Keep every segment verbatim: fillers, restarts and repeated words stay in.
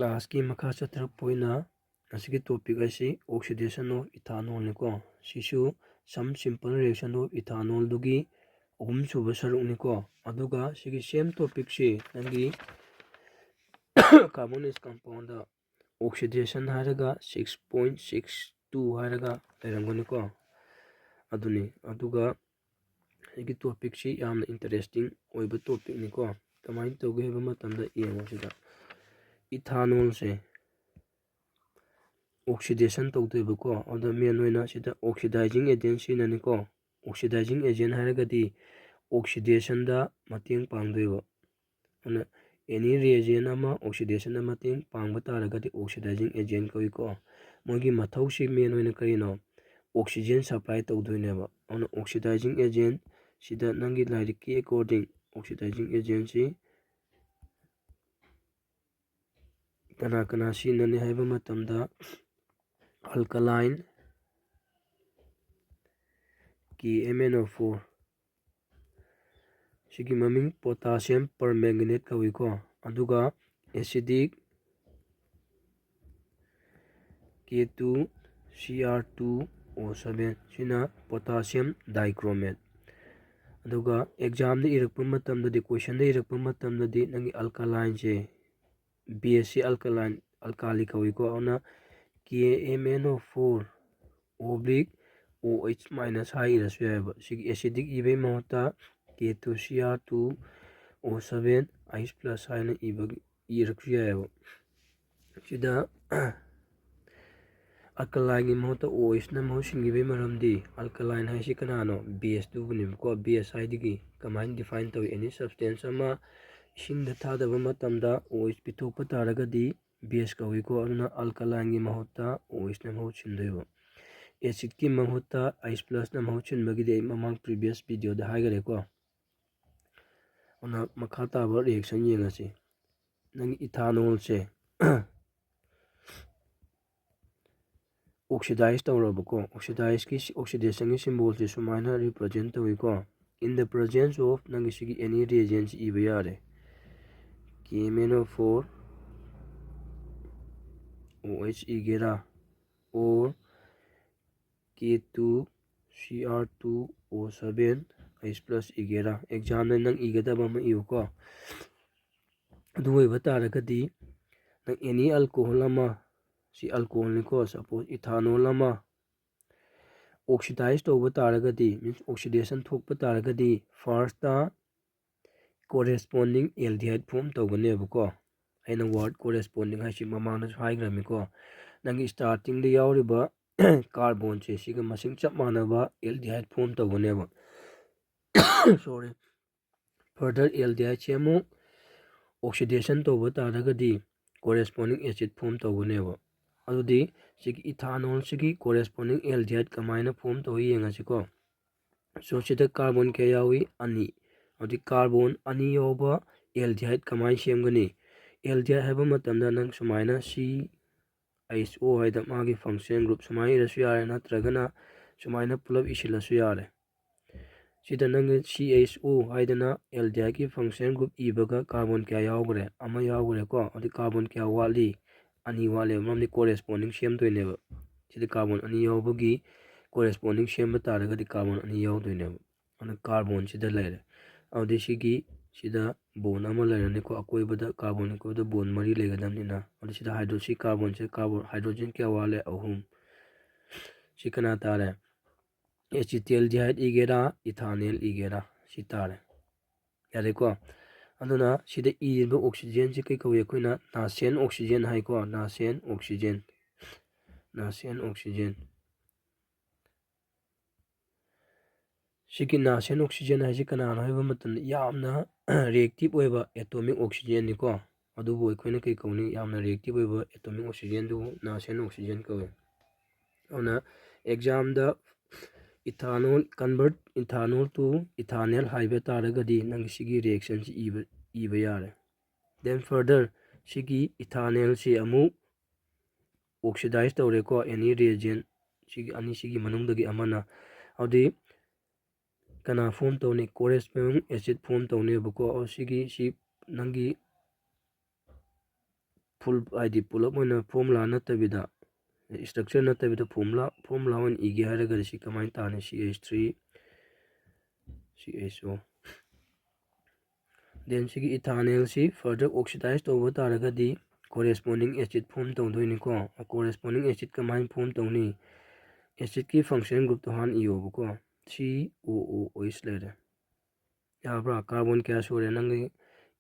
ꯀ꯭ꯂꯥꯁꯀꯤ ꯃꯈꯥ ꯆꯠꯊꯔꯛꯄ ꯑꯣꯏꯅ ꯉꯁꯤꯒꯤ ꯇꯣꯄꯤꯛ ꯑꯁꯤ oxidation of ethanol ꯅꯤꯀꯣ꯫ ꯁꯤꯁꯨ some simple reaction of ethanol ꯗꯨꯒꯤ ꯑꯍꯨꯝꯁꯨꯕ ꯁꯔꯨꯛꯅꯤꯀꯣ꯫ ꯑꯗꯨꯒ ꯁꯤꯒꯤ ꯁꯦꯝ ꯇꯣꯄꯤꯛꯁꯤ ꯅꯪꯒꯤ carbon compound ꯗ oxidation ꯍꯥꯏꯔꯒ six point six two ꯍꯥꯏꯔꯒ ꯂꯩꯔꯝꯒꯅꯤꯀꯣ꯫ ꯑꯗꯨꯅꯤ꯫ ꯑꯗꯨꯒ ꯑꯩꯒꯤ ꯇꯣꯄꯤꯛꯁꯤ ꯌꯥꯝꯅ ꯏꯟꯇꯔꯦꯁꯇꯤꯡ ꯑꯣꯏꯕ ꯇꯣꯄꯤꯛꯅꯤꯀꯣ꯫ ꯀꯃꯥꯏꯅ ꯇꯧꯒꯦ ꯍꯥꯏꯕ ꯃꯇꯝꯗ ꯌꯦꯡꯉꯣ ꯁꯤꯗ꯫ Ethanol ꯁꯦ oxidation ꯇꯧꯗꯣꯏꯕꯀꯣ꯫ ꯑꯗ ꯃꯦꯟ ꯑꯣꯏꯅ ꯁꯤꯗ oxidizing agent ꯁꯤꯅꯅꯤꯀꯣ꯫ Oxidizing agent ꯍꯥꯏꯔꯒꯗꯤ oxidation ꯗ ꯃꯇꯦꯡ ꯄꯥꯡꯗꯣꯏꯕ꯫ ꯑꯗꯨꯅ any reagent ꯑꯃ oxidation ꯗ ꯃꯇꯦꯡ ꯄꯥꯡꯕ ꯇꯥꯔꯒꯗꯤ oxidizing agent ꯀꯧꯏꯀꯣ꯫ ꯃꯣꯏꯒꯤ ꯃꯊꯧꯁꯤ ꯃꯦꯟ ꯑꯣꯏꯅ ꯀꯔꯤꯅꯣ? Oxygen supply ꯇꯧꯗꯣꯏꯅꯦꯕ꯫ ꯑꯗꯨꯅ oxidizing agent ꯁꯤꯗ ꯅꯪꯒꯤ ꯂꯥꯏꯔꯤꯛꯀꯤ according oxidizing agent ꯁꯤ ꯀꯅꯥ ꯀꯅꯥ ꯁꯤꯖꯤꯟꯅꯅꯤ ꯍꯥꯏꯕ ꯃꯇꯝꯗ alkaline K M N O four, ꯁꯤꯒꯤ ꯃꯃꯤꯡ potassium permanganate ꯀꯧꯏꯀꯣ꯫ ꯑꯗꯨꯒ acidic K two C R two O seven, ꯁꯤꯅ potassium dichromate꯫ ꯑꯗꯨꯒ exam ꯗ ꯏꯔꯛꯄ ꯃꯇꯝꯗꯗꯤ, question ꯗ ꯏꯔꯛꯄ ꯃꯇꯝꯗꯗꯤ ꯅꯪꯒꯤ alkaline ꯁꯦ, base ꯁꯤ alkaline, alkali ꯀꯧꯏꯀꯣ꯫ ꯑꯗꯨꯅ K M N O four oblique O H minus ꯍꯥꯏ ꯏꯔꯁꯨ ꯌꯥꯏꯑꯕ꯫ ꯁꯤꯒꯤ acidic ꯏꯕꯒꯤ ꯃꯍꯨꯠꯇ K two C R two O seven H plus ꯍꯥꯏꯅ ꯏꯕꯒꯤ, ꯏꯔꯁꯨ ꯌꯥꯏꯑꯕ꯫ ꯁꯤꯗ alkaline ꯒꯤ ꯃꯍꯨꯠꯇ O H ꯅ ꯃꯍꯨꯠ ꯁꯤꯟꯈꯤꯕꯒꯤ ꯃꯔꯝꯗꯤ alkaline ꯍꯥꯏꯁꯤ ꯀꯅꯥꯅꯣ? Base ꯇꯨꯕꯨꯅꯦꯕꯀꯣ꯫ Base ꯍꯥꯏꯗꯒꯤ ꯀꯃꯥꯏꯅ define ꯇꯧꯏ? Any substance ꯑꯃ ꯏꯁꯤꯡꯗ ꯊꯥꯗꯕ ꯃꯇꯝꯗ O H ꯄꯤꯊꯣꯛꯄ ꯇꯥꯔꯒꯗꯤ base ꯀꯧꯏꯀꯣ꯫ ꯑꯗꯨꯅ alkaline ꯒꯤ ꯃꯍꯨꯠꯇ O H ꯅ ꯃꯍꯨꯠ ꯁꯤꯟꯗꯣꯏꯕ꯫ Acid ꯀꯤ ꯃꯍꯨꯠꯇ H plus ꯅ ꯃꯍꯨꯠ ꯁꯤꯟꯕꯒꯤꯗꯤ ꯑꯩ ꯃꯃꯥꯡ previous video ꯗ ꯍꯥꯏꯈꯔꯦꯀꯣ꯫ ꯑꯗꯨꯅ ꯃꯈꯥ ꯇꯥꯕ reaction ꯌꯦꯡꯉꯁꯤ꯫ ꯅꯪꯒꯤ ethanol ꯁꯦ oxidize ꯇꯧꯔꯕꯀꯣ꯫ Oxidize ꯀꯤ, oxidation ꯒꯤ symbol ꯁꯦ ꯁꯨꯃꯥꯏꯅ represent ꯇꯧꯏꯀꯣ꯫ In the presence of, ꯅꯪꯒꯤ ꯁꯤꯒꯤ any reagent ꯁꯤ ꯏꯕ ꯌꯥꯔꯦ꯫ K M N O four OH ꯏꯒꯦꯔꯥ, or K two Cr two O seven H plus ꯏꯒꯦꯔꯥ, ꯑꯦꯛꯖꯥꯝꯗ ꯅꯪ ꯏꯒꯗꯕ ꯑꯃ ꯏꯌꯨꯀꯣ꯫ ꯑꯗꯨ ꯑꯣꯏꯕ ꯇꯥꯔꯒꯗꯤ ꯅꯪ any alcohol ꯑꯃ, ꯁꯤ alcoholꯅꯤꯀꯣ, suppose ethanol ꯑꯃ oxidize ꯇꯧꯕ ꯇꯥꯔꯒꯗꯤ, means oxidation ꯊꯣꯛꯄ ꯇꯥꯔꯒꯗꯤ, firstꯇ corresponding aldehyde form ꯇꯧꯒꯅꯦꯕꯀꯣ꯫ ꯑꯩꯅ word corresponding ꯍꯥꯏꯁꯤ ꯃꯃꯥꯡꯗꯁꯨ ꯍꯥꯏꯈ꯭ꯔꯝꯃꯤꯀꯣ꯫ ꯅꯪꯒꯤ startingꯗ ꯌꯥꯎꯔꯤꯕ carbonꯁꯦ ꯁꯤꯒ ꯃꯁꯤꯡ ꯆꯞ ꯃꯥꯟꯅꯕ aldehyde form ꯇꯧꯒꯅꯦꯕ꯫ Sorry꯫ Further aldehydeꯁꯦ ꯑꯃꯨꯛ oxidation ꯇꯧꯕ ꯇꯥꯔꯒꯗꯤ corresponding acid form ꯇꯧꯒꯅꯦꯕ꯫ ꯑꯗꯨꯗꯤ ꯁꯤꯒꯤ ethanolꯁꯤꯒꯤ corresponding aldehyde ꯀꯃꯥꯏꯅ form ꯇꯧꯏ ꯌꯦꯡꯉꯁꯤꯀꯣ꯫ So ꯁꯤꯗ carbon ꯀꯌꯥ ꯌꯥꯎꯏ? ꯑꯅꯤ꯫ ꯑꯗꯨꯗꯤ carbon ꯑꯅꯤ ꯌꯥꯎꯕ aldehyde ꯀꯃꯥꯏꯅ ꯁꯦꯝꯒꯅꯤ? Aldehyde ꯍꯥꯏꯕ ꯃꯇꯝꯗ ꯅꯪ ꯁꯨꯃꯥꯏꯅ CHO ꯍꯥꯏꯗ ꯃꯥꯒꯤ functional group ꯁꯨꯃꯥꯏꯅ ꯏꯔꯁꯨ ꯌꯥꯔꯦ, ꯅꯠꯇ꯭ꯔꯒꯅ ꯁꯨꯃꯥꯏꯅ ꯄꯨꯂꯞ ꯏꯁꯤꯜꯂꯁꯨ ꯌꯥꯔꯦ꯫ ꯁꯤꯗ ꯅꯪꯒꯤ CHO ꯍꯥꯏꯗꯅ aldehydeꯀꯤ functional group ꯏꯕꯒ carbon ꯀꯌꯥ ꯌꯥꯎꯈ꯭ꯔꯦ? ꯑꯃ ꯌꯥꯎꯈ꯭ꯔꯦꯀꯣ꯫ ꯑꯗꯨ carbon ꯀꯌꯥ ꯋꯥꯠꯂꯤ? ꯑꯅꯤ ꯋꯥꯠꯂꯦꯕ, ꯃꯔꯝꯗꯤ corresponding ꯁꯦꯝꯗꯣꯏꯅꯦꯕ꯫ ꯁꯤꯗ carbon ꯑꯅꯤ ꯌꯥꯎꯕꯒꯤ corresponding ꯁꯦꯝꯕ ꯇꯥꯔꯒꯗꯤ carbon ꯑꯅꯤ ꯌꯥꯎꯗꯣꯏꯅꯦꯕ꯫ ꯑꯗꯨꯅ carbonꯁꯤꯗ ꯂꯩꯔꯦ꯫ ꯑꯗꯨꯗꯤ ꯁꯤꯒꯤ, ꯁꯤꯗ bond ꯑꯃ ꯂꯩꯔꯅꯤꯀꯣ, ꯑꯀꯣꯏꯕꯗ, carbon ꯑꯀꯣꯏꯕꯗ bond ꯃꯔꯤ ꯂꯩꯒꯗꯕꯅꯤꯅ꯫ ꯑꯗꯨ ꯁꯤꯗ hydro-, ꯁꯤ carbonꯁꯦ carbon, hydrogen ꯀꯌꯥ ꯋꯥꯠꯂꯦ? ꯑꯍꯨꯝ꯫ ꯁꯤ ꯀꯅꯥ ꯇꯥꯔꯦ? Acetaldehyde ꯏꯒꯦꯔꯥ, ethanal ꯏꯒꯦꯔꯥ, ꯁꯤ ꯇꯥꯔꯦ꯫ ꯌꯥꯔꯦꯀꯣ? ꯑꯗꯨꯅ ꯁꯤꯗ ꯏꯔꯤꯕ oxygenꯁꯤ ꯀꯩ ꯀꯧꯏ? ꯑꯩꯈꯣꯏꯅ nascent oxygen ꯍꯥꯏꯀꯣ, nascent oxygen, nascent oxygen꯫ ꯁꯤꯒꯤ nascent oxygen ꯍꯥꯏꯁꯤ ꯀꯅꯥꯅꯣ ꯍꯥꯏꯕ ꯃꯇꯝꯗ ꯌꯥꯝꯅ reactive ꯑꯣꯏꯕ atomic oxygenꯅꯤꯀꯣ꯫ ꯑꯗꯨꯕꯨ ꯑꯩꯈꯣꯏꯅ ꯀꯩ ꯀꯧꯅꯤ? ꯌꯥꯝꯅ reactive ꯑꯣꯏꯕ atomic oxygenꯗꯨꯕꯨ nascent oxygen ꯀꯧꯏ꯫ ꯑꯗꯨꯅ examꯗ ethanol, convert ethanol to ethanal ꯍꯥꯏꯕ ꯇꯥꯔꯒꯗꯤ ꯅꯪꯒꯤ ꯁꯤꯒꯤ reactionꯁꯤ ꯏꯕ, ꯏꯕ ꯌꯥꯔꯦ꯫ Then further ꯁꯤꯒꯤ ethanalꯁꯤ ꯑꯃꯨꯛ oxidize ꯇꯧꯔꯦꯀꯣ, any reagent, ꯁꯤꯒꯤ ꯑꯅꯤꯁꯤꯒꯤ ꯃꯅꯨꯡꯗꯒꯤ ꯑꯃꯅ꯫ ꯑꯗꯨꯗꯤ ꯀꯅꯥ form ꯇꯧꯅꯤ? Corresponding acid form ꯇꯧꯅꯦꯕꯀꯣ꯫ ꯑꯣ, ꯁꯤꯒꯤ, ꯁꯤ ꯅꯪꯒꯤ ꯐꯨꯜ, ꯍꯥꯏꯗꯤ ꯄꯨꯂꯞ ꯑꯣꯏꯅ ꯐꯣꯔꯃꯨꯂꯥ ꯅꯠꯇꯕꯤꯗ, ꯏꯁꯇ꯭ꯔꯛꯆꯔ ꯅꯠꯇꯕꯤꯗ ꯐꯣꯔꯃꯨꯂꯥ, ꯐꯣꯔꯃꯨꯂꯥ ꯑꯣꯏꯅ ꯏꯒꯦ ꯍꯥꯏꯔꯒꯗꯤ ꯁꯤ ꯀꯃꯥꯏꯅ ꯇꯥꯅꯤ? C H three C H O. Then ꯁꯤꯒꯤ ꯏꯊꯥꯅꯦꯜꯁꯤ ꯐꯔꯗꯔ ꯑꯣꯛꯁꯤꯗꯥꯏꯁ ꯇꯧꯕ ꯇꯥꯔꯒꯗꯤ ꯀꯣꯔꯦꯁꯄꯣꯟꯗꯤꯡ ꯑꯦꯁꯤꯠ ꯐꯣꯝ ꯇꯧꯗꯣꯏꯅꯤꯀꯣ꯫ ꯀꯣꯔꯦꯁꯄꯣꯟꯗꯤꯡ ꯑꯦꯁꯤꯠ ꯀꯃꯥꯏꯅ ꯐꯣꯝ ꯇꯧꯅꯤ? ꯑꯦꯁꯤꯠꯀꯤ ꯐꯪꯁꯟ ꯒ꯭ꯔꯨꯞꯇꯣ ꯍꯥꯟꯅ ꯏꯌꯣꯕꯀꯣ꯫ ꯁꯤ ꯑꯣ ꯑꯣ ꯑꯩꯆ ꯂꯩꯔꯦ꯫ ꯌꯥꯕ꯭ꯔꯥ? ꯀꯥꯔꯕꯣꯟ ꯀꯌꯥ ꯁꯨꯔꯦ? ꯅꯪꯒꯤ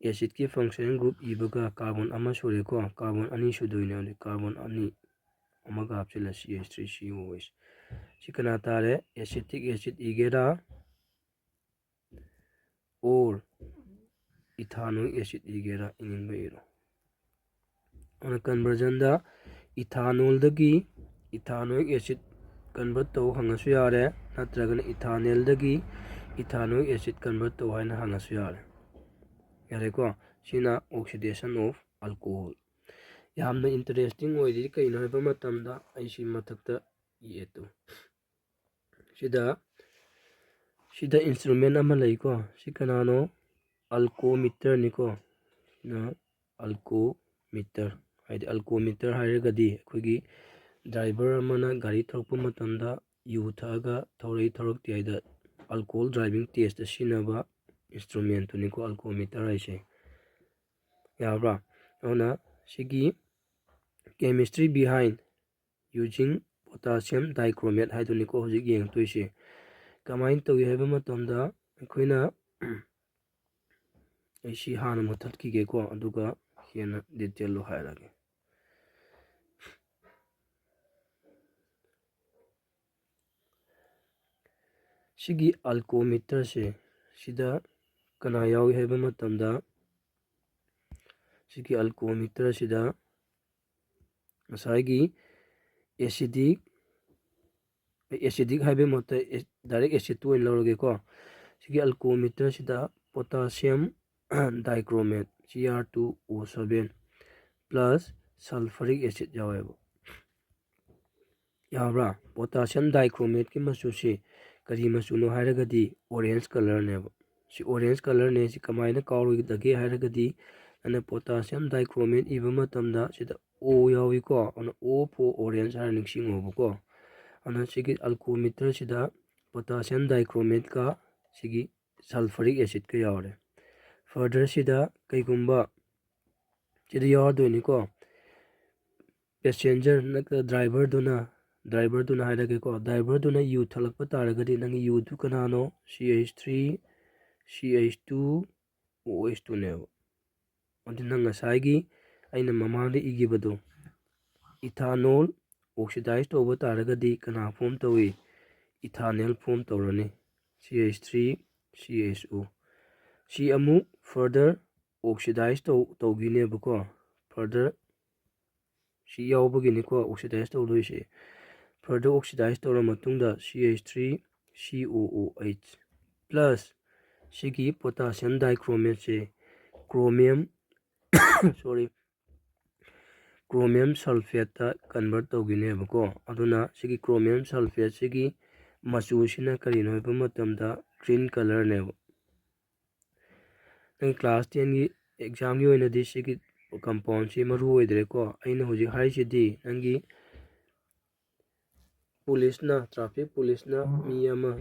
ꯑꯦꯁꯤꯠꯀꯤ ꯐꯪꯁꯟ ꯒ꯭ꯔꯨꯞ ꯏꯕꯒ ꯀꯥꯔꯕꯣꯟ ꯑꯃ ꯁꯨꯔꯦꯀꯣ꯫ ꯀꯥꯔꯕꯣꯟ ꯑꯅꯤ ꯁꯨꯗꯣꯏꯅꯦ꯫ ꯑꯗꯨꯗꯤ ꯀꯥꯔꯕꯣꯟ ꯑꯅꯤ ꯑꯃꯒ ꯍꯥꯞꯆꯤꯜꯂ ꯁꯤ ꯑꯩꯆ ꯊ꯭ꯔꯤ ꯁꯤ ꯑꯣ ꯑꯩꯆ꯫ ꯁꯤ ꯀꯅꯥ ꯇꯥꯔꯦ? ꯑꯦꯁꯤꯇꯤꯛ ꯑꯦꯁꯤꯠ ꯏꯒꯦꯔꯥ ꯑꯣꯔ ꯏꯊꯥꯅꯣꯏꯛ ꯑꯦꯁꯤꯠ ꯏꯒꯦꯔꯥ ꯏꯅꯤꯡꯕ ꯏꯔꯣ꯫ ꯑꯗꯨꯅ ꯀꯟꯚꯔꯖꯟꯗ ꯏꯊꯥꯅꯣꯜꯗꯒꯤ ꯏꯊꯥꯅꯣꯏꯛ ꯑꯦꯁꯤꯠ ꯀꯟꯚꯔꯠ ꯇꯧ ꯍꯪꯉꯁꯨ ꯌꯥꯔꯦ, ꯅꯠꯇ꯭ꯔꯒꯅ ꯏꯊꯥꯅꯦꯜꯗꯒꯤ ꯏꯊꯥꯅꯣꯏꯛ ꯑꯦꯁꯤꯠ ꯀꯟꯚꯔꯠ ꯇꯧ ꯍꯥꯏꯅ ꯍꯪꯉꯁꯨ ꯌꯥꯔꯦ꯫ ꯌꯥꯔꯦꯀꯣ? ꯁꯤꯅ oxidation of alcohol꯫ ꯌꯥꯝꯅ ꯏꯟꯇꯔꯦꯁꯇꯤꯡ ꯑꯣꯏꯔꯤꯗꯤ ꯀꯩꯅꯣ ꯍꯥꯏꯕ ꯃꯇꯝꯗ ꯑꯩ ꯁꯤ ꯃꯊꯛꯇ ꯌꯦꯠꯇꯨ꯫ ꯁꯤꯗ, ꯁꯤꯗ ꯏꯟꯁꯇ꯭ꯔꯨꯃꯦꯟ ꯑꯃ ꯂꯩꯀꯣ꯫ ꯁꯤ ꯀꯅꯥꯅꯣ? ꯑꯜꯀꯣꯃꯤꯇꯔꯅꯤꯀꯣ꯫ ꯁꯤꯅ ꯑꯜꯀꯣꯃꯤꯇꯔ꯫ ꯍꯥꯏꯗꯤ ꯑꯜꯀꯣꯃꯤꯇꯔ ꯍꯥꯏꯔꯒꯗꯤ ꯑꯩꯈꯣꯏꯒꯤ ꯗ꯭ꯔꯥꯏꯚꯔ ꯑꯃꯅ ꯒꯥꯔꯤ ꯊꯧꯔꯛꯄ ꯃꯇꯝꯗ ꯌꯨ ꯊꯛꯑꯒ ꯊꯧꯔꯛꯏ ꯊꯧꯔꯛꯇꯦ ꯍꯥꯏꯗ ꯑꯜꯀꯣꯍꯣꯜ ꯗ꯭ꯔꯥꯏꯚꯤꯡ ꯇꯦꯁꯇ ꯁꯤꯖꯤꯟꯅꯕ ꯏꯟꯁꯇ꯭ꯔꯨꯃꯦꯟꯇꯨꯅꯤꯀꯣ ꯑꯜꯀꯣꯃꯤꯇꯔ ꯍꯥꯏꯁꯦ꯫ ꯌꯥꯕ꯭ꯔꯥ? ꯑꯗꯨꯅ ꯁꯤꯒꯤ chemistry behind using potassium dichromate ꯍꯥꯏꯗꯨꯅꯤꯀꯣ ꯍꯧꯖꯤꯛ ꯌꯦꯡꯉꯛꯇꯣꯏꯁꯦ꯫ ꯀꯃꯥꯏꯅ ꯇꯧꯏ ꯍꯥꯏꯕ ꯃꯇꯝꯗ ꯑꯩꯈꯣꯏꯅ, ꯑꯩ ꯁꯤ ꯍꯥꯟꯅ ꯃꯨꯊꯠꯈꯤꯒꯦꯀꯣ, ꯑꯗꯨꯒ ꯍꯦꯟꯅ ꯗꯤꯇꯦꯜꯗꯣ ꯍꯥꯏꯔꯛꯑꯒꯦ꯫ ꯁꯤꯒꯤ ꯑꯜꯀꯣꯃꯤꯇꯔꯁꯦ, ꯁꯤꯗ ꯀꯅꯥ ꯌꯥꯎꯏ ꯍꯥꯏꯕ ꯃꯇꯝꯗ, ꯁꯤꯒꯤ ꯑꯜꯀꯣꯃꯤꯇꯔꯁꯤꯗ ꯉꯁꯥꯏꯒꯤ ꯑꯦꯁꯤꯗꯤꯛ, ꯑꯦꯁꯤꯗꯤꯛ ꯍꯥꯏꯕꯒꯤ ꯃꯍꯨꯠꯇ ꯗꯥꯏꯔꯦꯛ ꯑꯦꯁꯤꯠꯇꯨ ꯑꯣꯏꯅ ꯂꯧꯔꯒꯦꯀꯣ꯫ ꯁꯤꯒꯤ ꯑꯜꯀꯣꯃꯤꯇꯔꯁꯤꯗ potassium dichromate, C R two O seven, plus sulfuric acid ꯌꯥꯎꯋꯦꯕ꯫ ꯌꯥꯕ꯭ꯔꯥ? Potassium dichromateꯀꯤ ꯃꯆꯨꯁꯤ ꯀꯔꯤ ꯃꯆꯨꯅꯣ ꯍꯥꯏꯔꯒꯗꯤ orange colourꯅꯦꯕ꯫ ꯁꯤ orange colourꯅꯦ꯫ ꯁꯤ ꯀꯃꯥꯏꯅ ꯀꯥꯎꯔꯣꯏꯗꯒꯦ ꯍꯥꯏꯔꯒꯗꯤ ꯑꯗꯨꯅ potassium dichromate ꯏꯕ ꯃꯇꯝꯗ ꯁꯤꯗ O ꯌꯥꯎꯏꯀꯣ, ꯑꯗꯨꯅ O for orange ꯍꯥꯏꯔ ꯅꯤꯡꯁꯤꯡꯉꯣꯕꯀꯣ꯫ ꯑꯗꯨꯅ ꯁꯤꯒꯤ alcometer ꯁꯤꯗ potassium dichromate ꯀ ꯁꯤꯒꯤ sulfuric acid ꯀ ꯌꯥꯎꯔꯦ꯫ Further ꯁꯤꯗ ꯀꯩꯒꯨꯝꯕ ꯁꯤꯗ ꯌꯥꯎꯔꯗꯣꯏꯅꯤꯀꯣ, passenger ꯅꯠꯇ꯭ꯔꯒ driver ꯗꯨꯅ, driver ꯗꯨꯅ ꯍꯥꯏꯔꯒꯦꯀꯣ, driver ꯗꯨꯅ ꯌꯨ ꯊꯛꯂꯛꯄ ꯇꯥꯔꯒꯗꯤ ꯅꯪꯒꯤ ꯌꯨꯗꯨ ꯀꯅꯥꯅꯣ? C H three, C H two, O H two ꯅꯦꯕ꯫ ꯑꯗꯨꯅ ꯉꯁꯥꯏꯒꯤ ꯑꯩꯅ ꯃꯃꯥꯡꯗ ꯏꯈꯤꯕꯗꯣ, ethanol oxidize ꯇꯧꯕ ꯇꯥꯔꯒꯗꯤ ꯀꯅꯥ form ꯇꯧꯏ? Ethanal form ꯇꯧꯔꯅꯤ, C H three C H O꯫ ꯁꯤ ꯑꯃꯨꯛ further oxidize ꯇꯧ ꯇꯧꯈꯤꯅꯦꯕꯀꯣ꯫ Further ꯁꯤ ꯌꯥꯎꯕꯒꯤꯅꯤꯀꯣ oxidize ꯇꯧꯗꯣꯏꯁꯦ꯫ Further oxidize ꯇꯧꯔ ꯃꯇꯨꯡꯗ C H three C O O H plus ꯁꯤꯒꯤ potassium dichromate ꯁꯦ chromium, sorry, chromium sulphate ꯇ convert ꯇꯧꯈꯤꯅꯦꯕꯀꯣ꯫ ꯑꯗꯨꯅ ꯁꯤꯒꯤ chromium sulphate ꯁꯤꯒꯤ ꯃꯆꯨꯁꯤꯅ ꯀꯔꯤꯅꯣ ꯍꯥꯏꯕ ꯃꯇꯝꯗ green colour ꯅꯦꯕ꯫ ꯅꯪ class ten ꯒꯤ exam ꯒꯤ ꯑꯣꯏꯅꯗꯤ ꯁꯤꯒꯤ compound ꯁꯤ ꯃꯔꯨ ꯑꯣꯏꯗ꯭ꯔꯦꯀꯣ꯫ ꯑꯩꯅ ꯍꯧꯖꯤꯛ ꯍꯥꯏꯔꯤꯁꯤꯗꯤ ꯅꯪꯒꯤ police ꯅ, traffic police ꯅ ꯃꯤ ꯑꯃ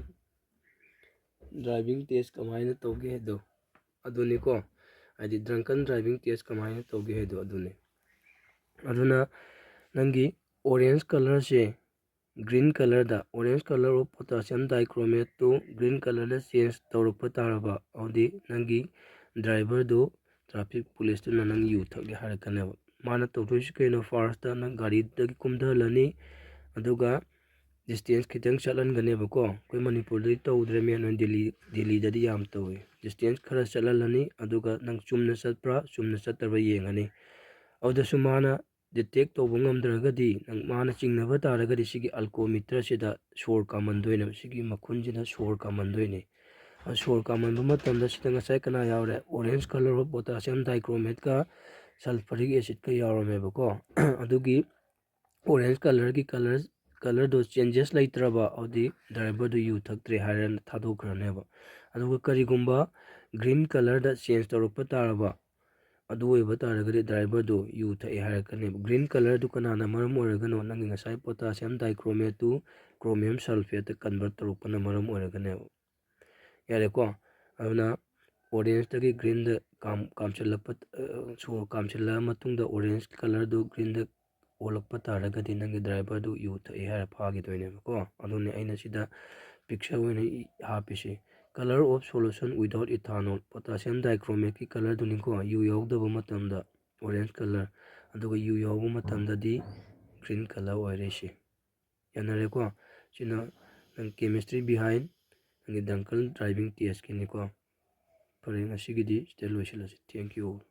driving test ꯀꯃꯥꯏꯅ ꯇꯧꯒꯦ ꯍꯥꯏꯗꯣ ꯑꯗꯨꯅꯤꯀꯣ, ꯍꯥꯏꯗꯤ drunken driving test ꯀꯃꯥꯏꯅ ꯇꯧꯒꯦ ꯍꯥꯏꯗꯣ ꯑꯗꯨꯅꯤ꯫ ꯑꯗꯨꯅ ꯅꯪꯒꯤ orange colour say green colour the, orange colour of potassium dichromate two green colour the change ꯇꯧꯔꯛꯄ ꯇꯥꯔꯕ, ꯑꯗꯨꯗꯤ ꯅꯪꯒꯤ driver ꯗꯨ traffic police ꯇꯨꯅ ꯅꯪ ꯌꯨ ꯊꯛꯂꯦ ꯍꯥꯏꯔꯛꯀꯅꯦꯕ꯫ ꯃꯥꯅ ꯇꯧꯗꯣꯏꯁꯤ ꯀꯩꯅꯣ? First ꯇ ꯅꯪ ꯒꯥꯔꯤꯗꯒꯤ ꯀꯨꯝꯊꯍꯜꯂꯅꯤ, ꯑꯗꯨꯒ distance ꯈꯤꯇꯪ ꯆꯠꯍꯟꯒꯅꯦꯕꯀꯣ꯫ ꯑꯩꯈꯣꯏ ꯃꯅꯤꯄꯨꯔꯗꯗꯤ ꯇꯧꯗ꯭ꯔꯦ ꯃꯦꯝ, ꯅꯣꯏ ꯗꯦꯜꯂꯤ, ꯗꯦꯜꯂꯤꯗꯗꯤ ꯌꯥꯝ ꯇꯧꯏ꯫ Distance ꯈꯔ ꯆꯠꯍꯜꯂꯅꯤ, ꯑꯗꯨꯒ ꯅꯪ ꯆꯨꯝꯅ ꯆꯠꯄ꯭ꯔꯥ ꯆꯨꯝꯅ ꯆꯠꯇꯕ꯭ꯔꯥ ꯌꯦꯡꯉꯅꯤ꯫ ꯑꯗꯨꯗꯁꯨ ꯃꯥꯅ detect ꯇꯧꯕ ꯉꯝꯗ꯭ꯔꯒꯗꯤ, ꯅꯪ, ꯃꯥꯅ ꯆꯤꯡꯅꯕ ꯇꯥꯔꯒꯗꯤ ꯁꯤꯒꯤ alcometer ꯁꯤꯗ ꯁꯣꯔ ꯀꯥꯝꯍꯟꯗꯣꯏꯅꯦꯕ, ꯁꯤꯒꯤ ꯃꯈꯨꯟꯁꯤꯗ ꯁꯣꯔ ꯀꯥꯝꯍꯟꯗꯣꯏꯅꯦ꯫ ꯑꯗꯨ ꯁꯣꯔ ꯀꯥꯝꯍꯟꯕ ꯃꯇꯝꯗ ꯁꯤꯗ ꯉꯁꯥꯏ ꯀꯅꯥ ꯌꯥꯎꯔꯦ? Orange colour of potassium dichromate ꯀ sulfuric acid ꯀ ꯌꯥꯎꯔꯝꯃꯦꯕꯀꯣ꯫ ꯑꯗꯨꯒꯤ orange colour ꯒꯤ colour, colour ꯗꯣ changes ꯂꯩꯇ꯭ꯔꯕ, ꯑꯗꯨꯗꯤ driver ꯗꯨ ꯌꯨ ꯊꯛꯇ꯭ꯔꯦ ꯍꯥꯏꯔꯅ ꯊꯥꯗꯣꯛꯈ꯭ꯔꯅꯦꯕ꯫ ꯑꯗꯨꯒ ꯀꯔꯤꯒꯨꯝꯕ green colour ꯗ change ꯇꯧꯔꯛꯄ ꯇꯥꯔꯕ, ꯑꯗꯨ ꯑꯣꯏꯕ ꯇꯥꯔꯒꯗꯤ driverꯗꯨ ꯌꯨ ꯊꯛꯑꯦ ꯍꯥꯏꯔꯛꯀꯅꯦꯕ꯫ Green colorꯗꯨ ꯀꯅꯥꯅ ꯃꯔꯝ ꯑꯣꯏꯔꯒꯅꯣ? ꯅꯪꯒꯤ ꯉꯁꯥꯏ potassium dichromate to chromium sulfateꯇ convert ꯇꯧꯔꯛꯄꯅ ꯃꯔꯝ ꯑꯣꯏꯔꯒꯅꯦꯕ꯫ ꯌꯥꯔꯦꯀꯣ? ꯑꯗꯨꯅ orangeꯇꯒꯤ greenꯗ ꯀꯥꯝ-, ꯀꯥꯝꯁꯤꯜꯂꯛꯄ, ꯑ, ꯁꯣ-, ꯀꯥꯝꯁꯤꯜꯂꯛꯑ ꯃꯇꯨꯡꯗ orange colorꯗꯨ greenꯗ ꯑꯣꯜꯂꯛꯄ ꯇꯥꯔꯒꯗꯤ ꯅꯪꯒꯤ driverꯗꯨ ꯌꯨ ꯊꯛꯑꯦ ꯍꯥꯏꯔ ꯐꯥꯈꯤꯗꯣꯏꯅꯦꯕꯀꯣ꯫ ꯑꯗꯨꯅꯤ ꯑꯩꯅ ꯁꯤꯗ picture ꯑꯣꯏꯅ ꯏ-, ꯍꯥꯞꯄꯤꯁꯤ꯫ Color of solution without ethanol, potassium dichromateꯀꯤ colorꯗꯨꯅꯤꯀꯣ, ꯌꯨ ꯌꯥꯎꯗꯕ ꯃꯇꯝꯗ orange color, ꯑꯗꯨꯒ ꯌꯨ ꯌꯥꯎꯕ ꯃꯇꯝꯗꯗꯤ green color ꯑꯣꯏꯔꯦ ꯁꯤ꯫ ꯌꯥꯅꯔꯦꯀꯣ? ꯁꯤꯅ ꯅꯪ chemistry behind ꯅꯪꯒꯤ Dunkel driving testꯀꯤꯅꯤꯀꯣ꯫ ꯐꯔꯦ, ꯉꯁꯤꯒꯤꯗꯤ ꯁꯤꯗ ꯂꯣꯏꯁꯤꯜꯂꯁꯤ꯫ Thank you all.